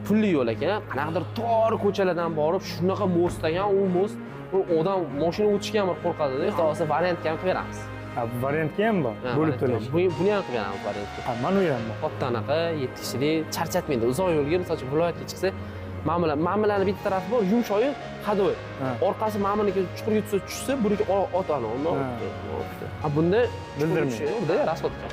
Pulli yo'l ekan, qanaqadir tor ko'chalardan borib, shunaqa мост ekan, u мост u odam mashina o'tishga ham bir qo'rqadida. Xudo xohlasa, variantga ham qilib beramiz. Ha, bu variantga ham bor. Ha, bo'lib variantga to'lash. ham. Buni ham qilib beramiz variantga. Ha, mana u ham bor. Katta anaqa 7 kishilik charchatmaydi. Uzoq yo'lga, misol uchun, viloyatga chiqsa, mana bularni bitta tarafi bor, yumshoqi, ходовой. Orqasi mana buniki chuqurga tushsa, buniki ot ana undan o'tdi. Ha, bunda Bildirmaydi. Unda расход kam.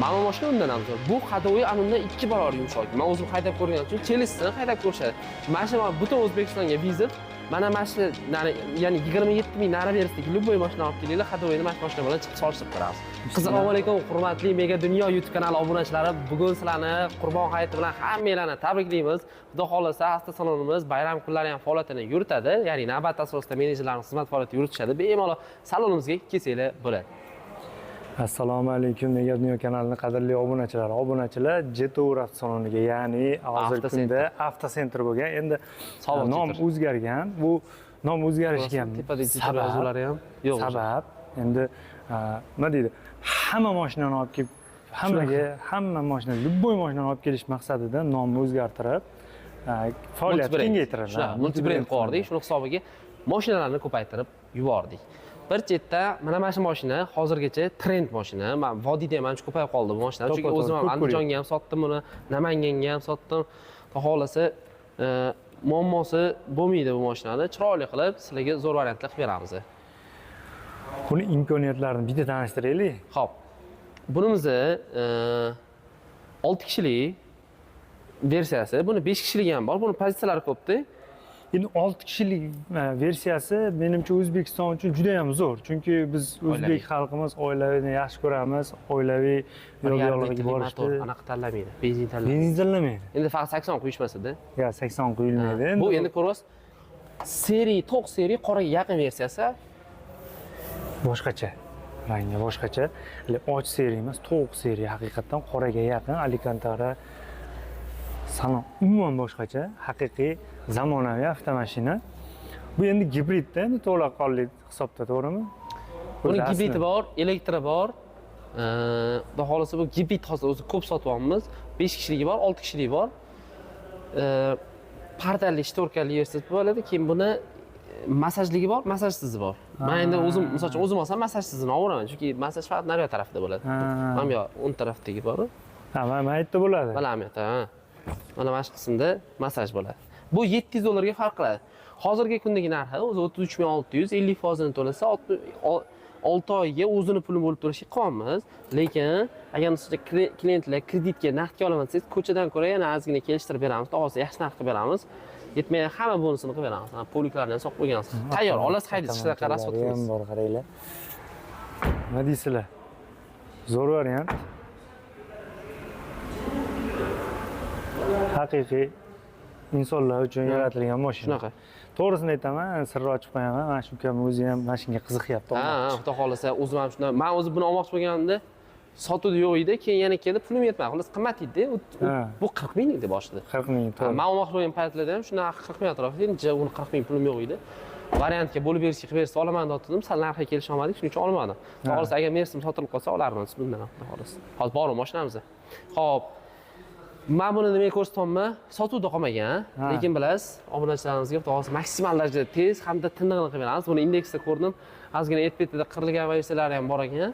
Mana bu mashina undan ham zo'r. Bu ходовой ana undan 2 barobar yumshoq. Men o'zim haydab ko'rganim uchun chelistini haydab ko'rishadi. Mana shu butun O'zbekistonga вызов. Mana shu ya'ni 27 ming nari bersidagi любой mashina olib kelinglar, ходовой ni mana shu mashina bilan chiqib solishtirib ko'ramiz. Assalomu alaykum, hurmatli Mega Dunyo YouTube kanali obunachilari. Bugun sizlarni Qurbon hayiti bilan hammanglarni tabriklaymiz. Xudo xohlasa, avtosalonimiz bayram kunlari ham faoliyatini yuritadi. Ya'ni navbat asosida menejerlarimiz xizmat faoliyati yuritishadi. Bemalol salonimizga kelsanglar bo'ladi. Assalomu alaykum, Mega Dunyo kanalining qadrli obunachilari. Obunachilar Jetour avtosaloniga, ya'ni hozirgi Avtocenter. kunda Avtocenter bo'lgan. Endi Sobiq nom Jetour. o'zgargan. Bu nom o'zgarishiga ham Tepadagi Jetour sabab yozuvlari ham yo'q. Sabab endi nima deydi? Hamma mashinani olib kelib, hammaga hamma mashina, любой mashinani olib kelish maqsadida nomni o'zgartirib, faoliyatni Multibrend. kengaytirildi. Shunaqa multibrend qilib, shuni hisobiga mashinalarni ko'paytirib yubordik. Bir chetda mana shu mashina hozirgacha trend mashina. Man vodiyda ham ancha ko'payib qoldi bu mashina. Chunki To'ppa-to'g'ri, o'zim ham ko'p. Andijonga ham sotdim buni, Namanganga ham sotdim. Xudo xohlasa, muammosi bo'lmaydi bu mashinani. Chiroyli qilib sizlarga zo'r variantlar qilib beramiz. Buni imkoniyatlarini bitta tanishtiraylik. Xo'p. Bunimizni 6 kishilik versiyasi, buni 5 kishiligi ham bor. Buni pozitsiyalari ko'pda. Endi 6 kishilik versiyasi menimcha O'zbekiston uchun juda ham zo'r. Chunki biz o'zbek Oilaviy. xalqimiz oilaviyni yaxshi ko'ramiz, oilaviy Bir yo'l yarim yo'lga litrlik borishdi. motor anaqa tanlamaydi. Benzin tanlamaydi. Benzin tanlamaydi. Endi faqat 80 quyishmasada. Ya 80 quyilmaydi. Endi Bu endi ko'ryapsiz. Серый, to'q серый, qoraga yaqin versiyasi. Boshqacha. Rangi boshqacha. Och серый emas, to'q серый, haqiqatdan qoraga yaqin Alcantara, salon umuman boshqacha, haqiqiy zamonaviy avtomashina. Bu endi gibridda, endi to'laqonli hisobda, to'g'rimi? Buni O'zi gibridi asli. Bor, elektri bor. Xudo xohlasa, bu gibrid hozir o'zi ko'p sotyapmiz. 5 kishiligi bor, 6 kishiligi bor. Pardali, шторка li versiyasi bo'ladi. Keyin buni massajligi bor, massajsizi bor. Men endi o'zim, misol uchun, o'zim olsam massajsizini olaman, chunki massaj faqat naryoq tarafida bo'ladi. Mana bu yoq o'ng tarafdagi bor. Ha, mana yerda bo'ladi. Mana bu yoqda, ha. Mana shu qismda massaj bo'ladi. Bu 700 dollarga farq qiladi. Hozirgi kundagi narxi o'zi 33 600, 50 foizini to'lasa, 6 oyga o'zini pulini bo'lib to'lashga qilyapmiz. Lekin agar misol uchun klientlar kreditga, naqdga olaman desangiz, ko'chadan ko'ra yana ozgina kelishtirib beramiz. Xudo yaxshi narx qilib beramiz. Yetmagan hamma bonusini qilib beramiz. Mana полик larni ham solib qo'yganmiz. Tayyor, olasiz, haydaysiz, hech qanaqa расход Avtomobillari ham qilmaysiz. bor, qaranglar. Nima deysizlar? Zo'r variant. Haqiqiy insonlar uchun yaratilgan mashina. Shunaqa. To'g'risini aytaman, sirni ochib qo'yaman. Mana shu ukam o'zi ham mana shunga qiziqyapti. Ha, xudo xohlasa, o'zim ham shundan, men o'zim buni olmoqchi bo'lganimda sotuvda yo'q edi, keyin yana keldi, pulim yetmadi. Xullas, qimmat edi. Bu 40 ming edi boshida. 40 ming, Ha, to'g'ri. man olmoqchi bo'lgan paytlarda ham shu narxi 40 ming atrofida edi. Uni 40 ming pulim yo'q edi. Variantga bo'lib berishga qilib bersa olaman dedim, sal narxiga kelisha olmadik, shuning uchun olmadim. Xudo xohlasa, agar Mersim sotilib qolsa olarmiz bundan ham, xudo xohlasa. Hozir bor mashinamizda. Xo'p. Man buni nimaga ko'rsatyapman? Sotuvda qolmagan, lekin bilasiz, obunachilarimizga xudo xohlasa maksimal darajada tez hamda tiniqini qilib beramiz. Buni indeksda ko'rdim. Ozgina et betida qirilgan versiyalari ham bor ekan.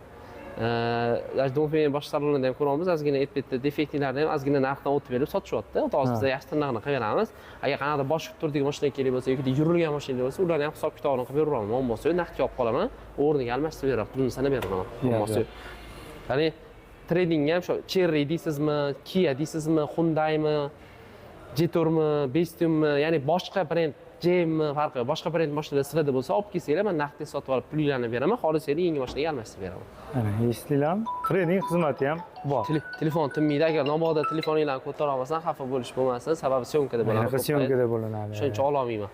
Даже Dongfeng boshqa salonlarda ham ko'ryapmiz, ozgina et betida дефектный larni ham ozgina narxdan o'tib berib sotishyapti. Xudo xohlasa, biz yaxshi tirnog'ini qilib beramiz. Agar qanaqadir boshqa turdagi mashina kerak bo'lsa yoki yurilgan mashina bo'lsa, ularni ham hisob kitobini qilib beraman. Muammosi yo'q, naqdga olib qolaman, o'rniga almashtirib beraman, pulini sanab beraman. Muammosi yo'q. Ya'ni tradingga ham shu Chery deysizmi, Kia deysizmi, Hyundai'mi, Jetourmi, Bestünmi, ya'ni boshqa brend, GMmi, farqi yo'q. Boshqa brend mashinalar sizlarda bo'lsa, olib kelsanglar, man naqdga sotib olib pulinglarni beraman, xohlasanglar yangi mashinaga almashtirib beraman. Mana, eshitdinglarmi? Trading xizmati ham bor. Telefon tinmaydi. Agar mabodo telefoninglarni ko'tara olmasam, xafa bo'lish bo'lmasin, sababi съёмка da bo'laman. Bunaqa ko'p payt. съёмка da bo'linadi. Shuning uchun ololmayman.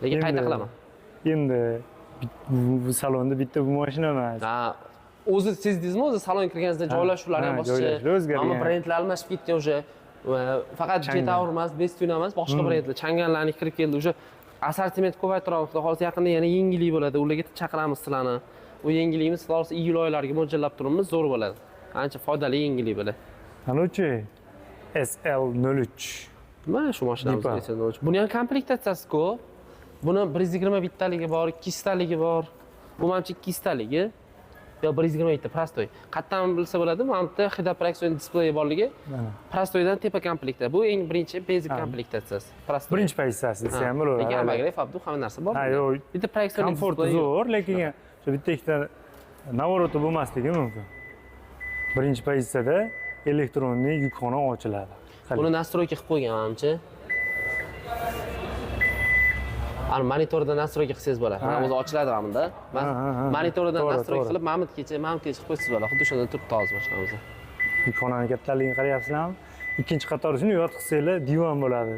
Lekin qayta qilaman. Endi bu salonda bitta bu mashina emas. Ha, o'zi sezdingizmi, o'zi salonga kirganingizda joylashuvlar ham boshqa. Joylashuvlar o'zgargan. Hamma brendlar almashib ketgan уже. Va faqat Changan. Jetour emas, Bestune emas, boshqa brendlar, Changanlarni kirib keldi. Уже assortiment ko'paytiramiz. Xudo xohlasa, yaqinda yana yengillik bo'ladi. Ularga chaqiramiz sizlarni. U yengilligimiz xudo xohlasa iyul oylariga mo'ljallab turibmiz, zo'r bo'ladi. Ancha foydali yengillik bo'ladi. Anachi. SL03. Mana shu mashinamiz Deepal. SL03. Buni ham komplektatsiyasi ko'p. Buni 121 taligi bor, 200 taligi bor. Bu manimcha 200 taligi. Yo 127 простой. Qayerdan bilsa bo'ladi? Mana bu yerda head-up proyektsion displeyi borligi. Mana. Простой dan tepa komplektatsiya. Bu eng birinchi basic komplektatsiyasi. Простой. Birinchi pozitsiyasi desa ham bo'laveradi. Lekin обогрев, обдув hamma narsa bor. Ha, yo'q. Bitta proyektsion Komforti displey yo'q. zo'r, lekin shu bitta ikkita наворот i bo'lmasligi mumkin. Birinchi pozitsiyada электронный yukxona ochiladi. Buni настройка qilib qo'ygan manimcha. Ana monitorda настройка qilsangiz bo'ladi. Mana o'zi ochiladi mana bunda. Ha, ha, ha. Monitordan настройка to'g'ri. qilib, mana bu yergacha, mana bu yergacha qilib qo'ysangiz bo'ladi. Xuddi shunday turibdi hozir mashinamizda. Yukxonani kattaligini qarayapsizlarmi? Ikkinchi qator uchun yotqizsanglar divan bo'ladi.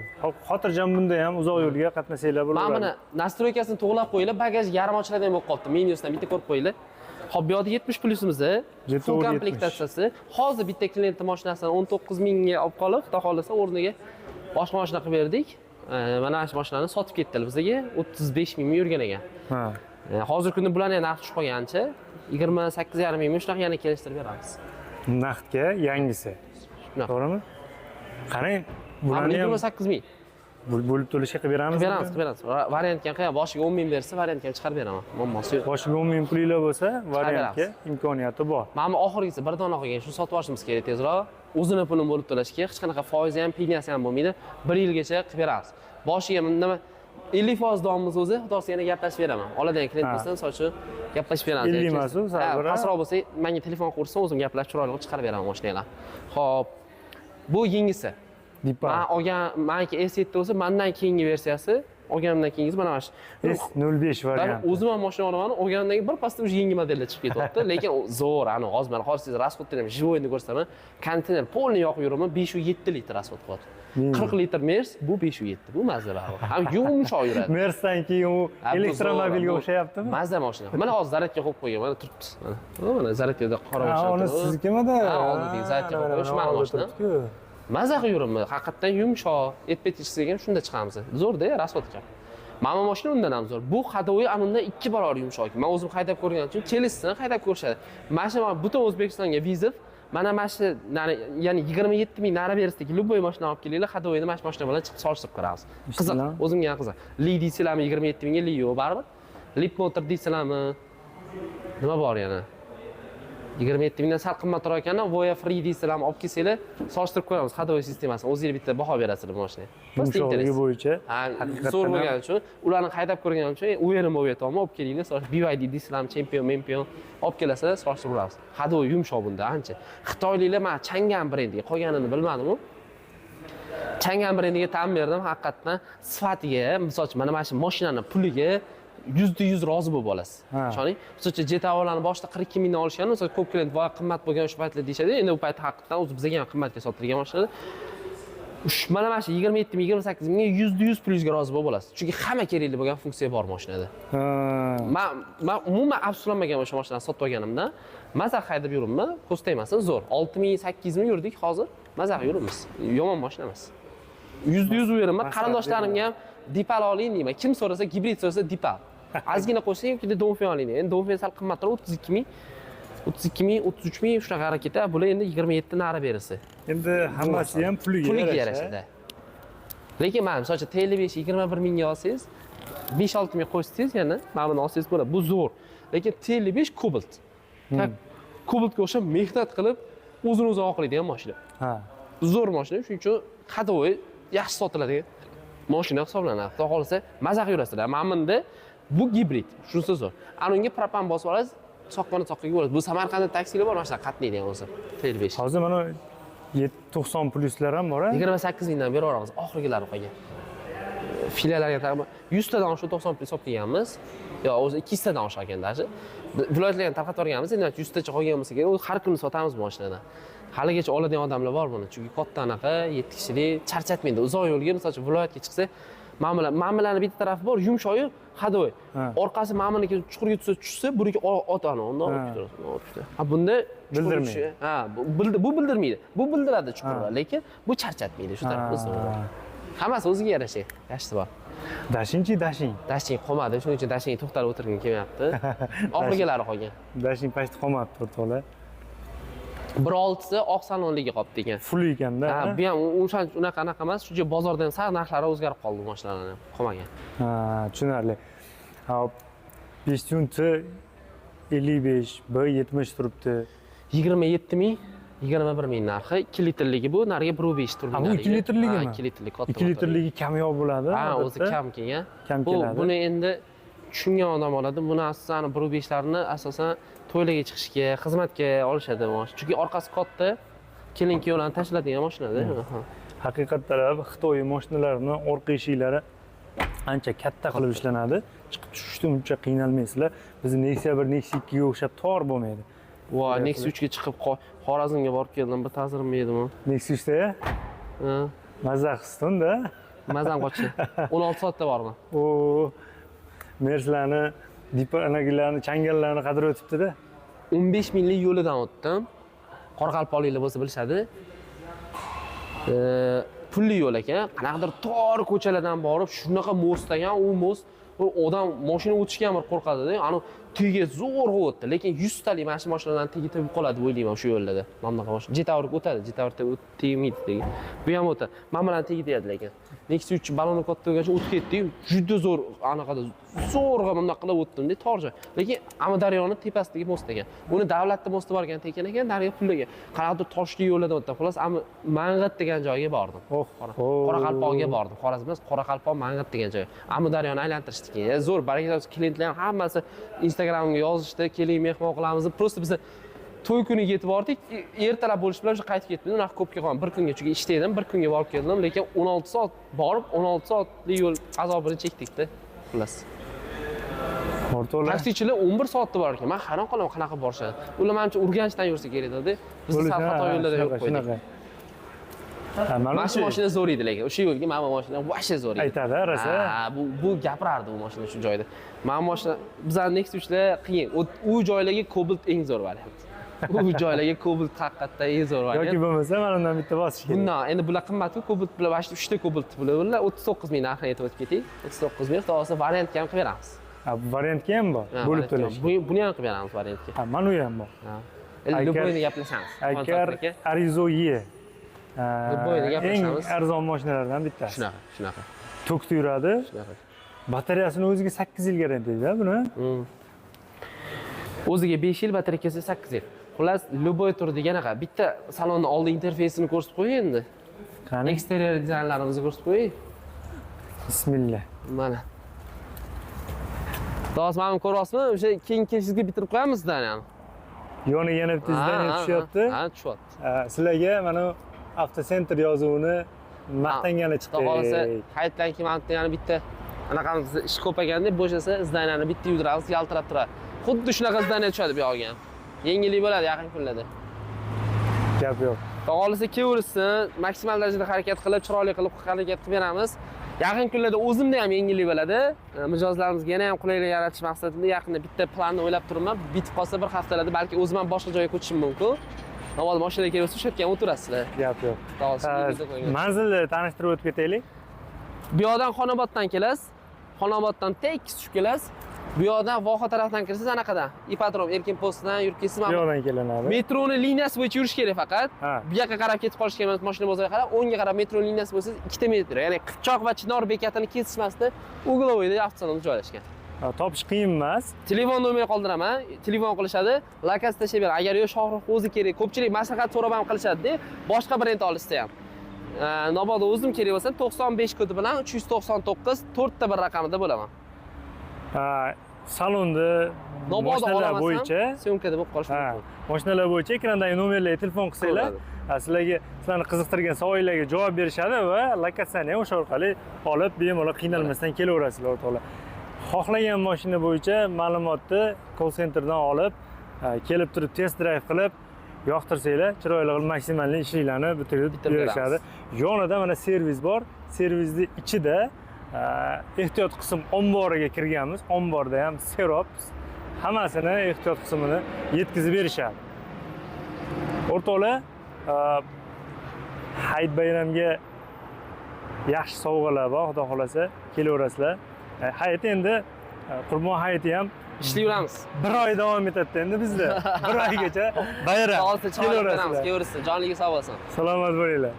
Xotirjam bunda ham uzoq yo'lga qatnasanglar Mana bo'ladi. buni настройка sini to'g'rilab qo'yinglar, bagaj yarim ochiladigan bo'lib qolibdi. Menyusidan bitta ko'rib qo'yinglar. Xo'p, bu yoqda 70 plyusimiz, full 70. komplektatsiyasi. Hozir bitta klientning mashinasini 19 mingga olib qolib, xudo xohlasa o'rniga boshqa mashina qilib berdik. Mana shu mashinani sotib ketdilar bizga 35 mingga yurgan ekan. Ha. Hozirgi kunda bularni ham narxi tushib qolgancha 28,5 mingga shunaqa yana kelishtirib beramiz. Naqdga yangisi. Shunaqa. To'g'rimi? Qarang, Mana bularni ham 28 ming. Bo'lib to'lashga qilib beramiz. Beramiz, qilib beramiz. Variantga ham qilib, boshiga 10 ming bersa, variantga ham chiqarib beraman. Muammosi yo'q. Boshiga 10 ming pulinglar bo'lsa, variantga imkoniyati bor. Mana bu oxirgisi bir dona qolgan, shuni sotib olishimiz kerak tezroq. O'zini pulini bo'lib to'lashga hech qanaqa foizi ham, penyasi ham bo'lmaydi. 1 yilgacha qilib beramiz. Boshiga nima 50% domimiz o'zi, xudo xohlasa yana gaplashib beraman. Oladigan klient bo'lsa, misol uchun gaplashib beramiz. 50 emas u, sal bir, ha? Pastroq bo'lsa, menga telefon qilsa, o'zim gaplashib chiroyli qilib chiqarib beraman mashinalarni. Xo'p. Bu yengisi. Deepal. Men olgan, maniki S7 bo'lsa, mendan keyingi versiyasi, olganimdan keyingisi mana shu. S05 varianti. O'zim ham mashina olaman, olganimdan keyin bir pasda уже yangi modellar chiqib ketyapti. Lekin zo'r, ani hozir mana hozir siz расход ni ham живой ni ko'rsataman. Konteyner полный yoqib yuraman, 507 litr расход qilyapti. 40 litr Mers, bu 507. Bu mazza baribir. Ham yumshoq yuradi. Mersdan keyin u Ha, bu elektromobilga zo'r, bu o'xshayaptimi? Mazza mashina. Mana hozir zaryadga qo'yib qo'ygan, mana turibdi. Mana, mana zaryadkada qora Ha, mashina. uni turibdi. siznikimidi? Ha, oldidagi zaryadga qo'yib qo'yish mani mashina. Maza qilib yuribman. Haqiqatdan yumshoq, et-pet ichsak ham shunda chiqamiz. Zo'r-da, расход kam. Mana bu mashina undan ham zo'r. Bu ходовой undan 2 barobar yumshoq. Men o'zim haydab ko'rganim uchun kelishsin, haydab ko'rishadi. Mana shu butun O'zbekistonga вызов, mana shu ya'ni 27 ming nari berisdagi любой mashina olib kelinglar, ходовой ni mana shu mashina bilan chiqib solishtirib ko'ramiz. Qiziq, o'zimga ham qiziq. Li deysizlarmi 27 mingga Li yo'q baribir. Leapmotor deysizlarmi? Nima bor yana? 27 mingdan sal qimmatroq ekan, Voyah Free deysizlarmi olib kelsanglar, solishtirib ko'ramiz ходовой sistemasini. O'zinglar bitta baho berasizlar bu mashinaga. Просто Yumshoqligi интерес. bo'yicha Ha, haqiqatdan zo'r ham bo'lgani uchun, ularni haydab ko'rganim uchun, уверен bo'lib aytyapman, olib kelinglar, BYD deysizlarmi, chempion, mempion olib kelasizlar, solishtirib ko'ramiz. Ходовой yumshoq bunda ancha. Xitoyliklar mana Changan brendiga qolganini bilmadim-u. Changan brendiga tan berdim, haqiqatdan sifatiga, misol uchun mana shu mashinani puliga 100% rozi bo'lib olasiz. Ishoning. Misol uchun JTA'larni boshida 42 mingdan olishgan, misol ko'p klient voy qimmat bo'lgan o'sha paytlar deyishadi. Endi u payt haqiqatdan o'zi bizga ham qimmatga sotilgan mashinalar. Mana shu 27 ming, 28 mingga 100% pulingizga rozi bo'lib olasiz. Chunki hamma kerakli bo'lgan funksiya bor mashinada. Men umuman afsuslanmagan o'sha mashinani sotib olganimda. Maza haydab yuribman, ko'z tegmasin, zo'r. 6800 ming yurdik hozir. Maza qilib yuribmiz. Yomon mashina emas. 100% uyaraman. Maslahat Qarindoshlarimga ham Deepal oling deyman. Kim so'rasa, gibrid so'rasa Deepal. Ozgina qo'shsang yoki Dongfeng oling deyman. Endi Dongfeng sal qimmatroq 32 ming, 32 ming, 33 ming shunaqa harakatda. Bular endi 27 nari berisi. Endi hammasi ham puliga Puliga yarasha. yarashadi. Lekin mana misol uchun TL5 21 mingga olsangiz, 5-6 ming qo'shsangiz yana mana buni olsangiz bo'ladi. Bu zo'r. Lekin TL5 Cobalt. Cobaltga o'xshab mehnat qilib o'zini o'zi oqlaydigan mashina. Zo'r mashina, shuning uchun ходовой yaxshi sotiladigan mashina hisoblanadi. Xudo xohlasa maza qilib yurasizlar. Mana bunda bu gibrid, shunisi zo'r. Ana unga propan bosib olasiz, soqqani soqqaga bo'ladi. Bu Samarqandda taksilar bor, mana shunaqa qatnaydigan o'zi. TL5. Hozir mana 90 plyuslar ham bor, a? 28 mingdan berib yuboramiz, oxirgilari qolgan. Filiallarga taqriban 100 tadan oshiq 90 plyus olib kelganmiz. Yo, o'zi 200 tadan oshiq ekan даже. Viloyatlarga tarqatib yuborganmiz, endi 100 tacha qolgan bo'lsa kerak, u har kuni sotamiz bu mashinadan. Haligacha oladigan odamlar bor buni, chunki katta anaqa 7 kishilik charchatmaydi. Uzoq yo'lga, misol uchun viloyatga chiqsa, mana bularni bitta tarafi bor, yumshoqyu, ходовой. Orqasi mana buniki chuqurga tushsa, tushsa, buniki otani undan olib turadi, olib turadi. Ha, bunda chuqurga Bildirmaydi. Ha, bu bildirmaydi. Bu bildiradi chuqurga, lekin bu charchatmaydi, shu tarafi zo'r. Hammasi o'ziga yarasha, yaxshisi bor. Dashingchi, dashing. Dashing qolmadi, shuning uchun dashingga to'xtalib o'tirgim kelmayapti. Oxirgilari qolgan. Dashing pashti qolmabdi o'rtoqlar. 1.6si oq salonligi qolibdi ekan. Full ekanda. Ha, bu ham o'shancha unaqa anaqa emas, shu bozorda ham sal narxlari o'zgarib qoldi bu mashinalarni ham qolmagan. Ha, tushunarli. Hop, Bestune T 55 B 70 turibdi. 27 ming, 21 ming narxi, 2 litrligi bu, nariga 1.5 turbinaligi. Ha, bu 2 litrligimi? Ha, 2 litrlik katta. 2 litrligi kamyob bo'ladi. Ha, o'zi kam kelgan. Kam Bu keladi. buni endi tushungan odam oladi. Buni asosan 1.5larni asosan to'ylarga chiqishga, xizmatga olishadi mashina. Chunki orqasi katta, kelin kuyovlarni tashiladigan mashinada. Haqiqatda ham Xitoy mashinalarini orqa eshiklari ancha katta qilib ishlanadi. Chiqib tushishda uncha qiynalmaysizlar. Bizni Nexia 1, Nexia 2 ga o'xshab tor bo'lmaydi. Voy, Nexia 3 ga chiqib Xorazmga borib keldim, bir ta'zirim yedim. Nexia 3 da Ha, mazza qilsin-da. mazam qochdi. 16 soatda bordim. O Merslarni, anagilarni, changallarni qadri o'tibdi-da. 15 minglik yo'lidan o'tdim. Qoraqalpoqliklar bo'lsa bilishadi. Pulli yo'l ekan. Qanaqadir tor ko'chalardan borib, shunaqa most ekan, u most u odam mashina o'tishga ham bir qo'rqadi-da. Ani tegi zo'rg'a o'tdi, lekin 100 talik mana shu mashinalarni tegi tepib qoladi deb o'ylayman shu yo'llarda. Mana bunaqa mashina Jetour o'tadi, Jetour tegmaydi tegi. Bu ham o'tadi. Mana bilan tegi tegadi lekin. Nexia 3 baloni katta bo'lgani uchun o'tib ketdi. Juda zo'r anaqada zo'rg'a bundoq qilib o'tdim-da, tor joy. Lekin Amudaryoni tepasidagi most ekan. Uni davlatda mosti bor ekan, tekin ekan, nariga pul ekan. Qanaqadir toshli yo'llardan o'tdim. Xullas, Mang'it degan joyga bordim. Oh, Qoraqalpoqga bordim. Xorazm emas, Qoraqalpoq Mang'it degan joy. Amudaryoni aylantirishdi keyin. Zo'r, baraka topsin, klientlar ham hammasi Instagramga yozishdi, keling mehmon qilamiz deb. Просто biz to'y kuniga yetib bordik. Ertalab bo'lish bilan o'sha qaytib ketdim. Unaqa ko'pga qolmadim. Bir kunga, chunki ishda edim, bir kunga borib keldim, lekin 16 soat borib, 16 soatlik yo'l azobini chekdik-da. Xullas. O'rtoqlar. Taksichilar 11 soatda bor ekan. Men hayron qolaman qanaqa borishadi. Ular manimcha Urganchdan yursa kerak edi. Biz sal xato yo'llarda yurib qo'ydik. Shunaqa. Ha, Mana shu mashina zo'r edi lekin. O'sha yo'lga mana bu mashina вообще zo'r edi. Aytadi, rosa. Ha, bu gapirardi bu mashina shu joyda. Mana bu mashina bizning Nexia 3lar qiyin. U joylarga Cobalt eng zo'r variant. U joylarga Cobalt haqiqatdan eng zo'r variant. Yoki bo'lmasa mana undan bitta bosish kerak. Bundan endi bular qimmat-ku, Cobalt bilan mana shu 3 ta Cobalt bular 39 ming narxini aytib o'tib keting. 39 ming, xudo xohlasa variantga ham qilib beramiz. Ha, variantga ham bor. Ha, Bo'lib variantga ham. to'lash. Buni ham qilib beramiz variantga. Ha, mana u ham bor. Ha. Endi Agar- любойni gaplashamiz. Agar Arrizo E. Любойni Eng gaplashamiz. arzon mashinalardan bittasi. Shunaqa, shunaqa, Tokda yuradi. shunaqa. Batareyasini o'ziga 8 yil garantiyada buni. O'ziga 5 yil, batareykasi 8 yil. Xullas, любой turdagi anaqa bitta salonni oldi interfeysini ko'rsatib qo'ying endi. Qani? Eksterier dizaynlarimizni ko'rsatib qo'ying. Bismillah. Mana. Hozir mana buni ko'ryapsizmi? O'sha keyingi kelishingizga bitirib qo'yamiz zdaniyani. Yoniga yana bitta здание tushyapti. Ha, tushyapti. Ha, sizlarga mana Avtocenter yozuvini maqtangani Xudo xohlasa, chiqdik. hayitdan keyin mana bitta yana bitta anaqamiz ish ko'payganda bo'shasa zdaniyani bitta yuvdiramiz, yaltirab turadi. Xuddi shunaqa здание tushadi bu yog'iga ham. Yengillik bo'ladi yaqin kunlarda. Gap yo'q. Xudo xohlasa kelaversin, maksimal darajada harakat qilib, chiroyli qilib harakat qilib beramiz. Yaqin kunlarda o'zimda ham yengillik bo'ladi. Mijozlarimizga yana ham qulaylik yaratish maqsadida yaqinda bitta planni o'ylab turibman. Bitib qolsa bir haftalarda balki o'zim ham boshqa joyga ko'chishim mumkin. Avval mashina kelsa o'sha yerga ham o'tirasizlar. Gap yo'q. Xudo xohlasa, Ha, video qo'ying. Manzilni tanishtirib o'tib ketaylik. Bu yoqdan Xonoboddan kelasiz. Xonoboddan tekis tushib kelasiz. Bu yoqdan Voha tarafdan kirsangiz anaqadan, ipodrom Erkin postidan yurib ketsangiz Bu mana yoqdan kelinadi. metroni liniyasi bo'yicha yurish kerak faqat. Ha. Bu yoqqa qarab ketib qolish kerak emas, mashina bozorga qarab, o'ngga qarab metro liniyasi bo'lsa 2 metr, ya'ni Qipchoq va Chinor bekatini kesishmasida угловойda avtosalon joylashgan. Ha, topish qiyin emas. Telefon nomeri qoldiraman, telefon qilishadi, lokatsiya tashlab beradi. Agar yo'q Shohrux o'zi kerak, ko'pchilik maslahat so'rab ham qilishadi-da, boshqa brend olishsa ham. Mabodo o'zim kerak bo'lsa 95 kodi bilan 399 4 ta bir raqamida bo'laman. Ha, salonda Mabodo mashinalar olamasam bo'yicha syomkada bo'lib qolishi ha, mumkin. mashinalar bo'yicha ekrandagi nomerlarga telefon qilsanglar, Ko'radi. ha, sizlarga sizlarni qiziqtirgan savollarga javob berishadi va lokatsiyani ham o'sha orqali olib, bemalol qiynalmasdan kelaverasizlar o'rtoqlar. Xohlagan mashina bo'yicha ma'lumotni call centerdan olib, ha, kelib turib test drive qilib, yoqtirsanglar, chiroyli qilib maksimalniy ishinglarni bitirib Bitirib berishadi. Yonida mana servis bor. Servisni ichida ehtiyot qism omboriga kirganmiz. Omborda ham serob hammasini ehtiyot qismini yetkazib berishadi. O'rtoqlar, hayit bayramga yaxshi sovg'alar bor, xudo xohlasa kelaverasizlar. Hayit endi Qurbon hayiti ham Ishlayveramiz. Bir oy davom etadi endi bizda. Bir oygacha bayram. Xudo xohlasa, chiroyli Kelaverasizlar. qilamiz, kelaversin. Jonligi sog' bo'lsin. Salomat bo'linglar.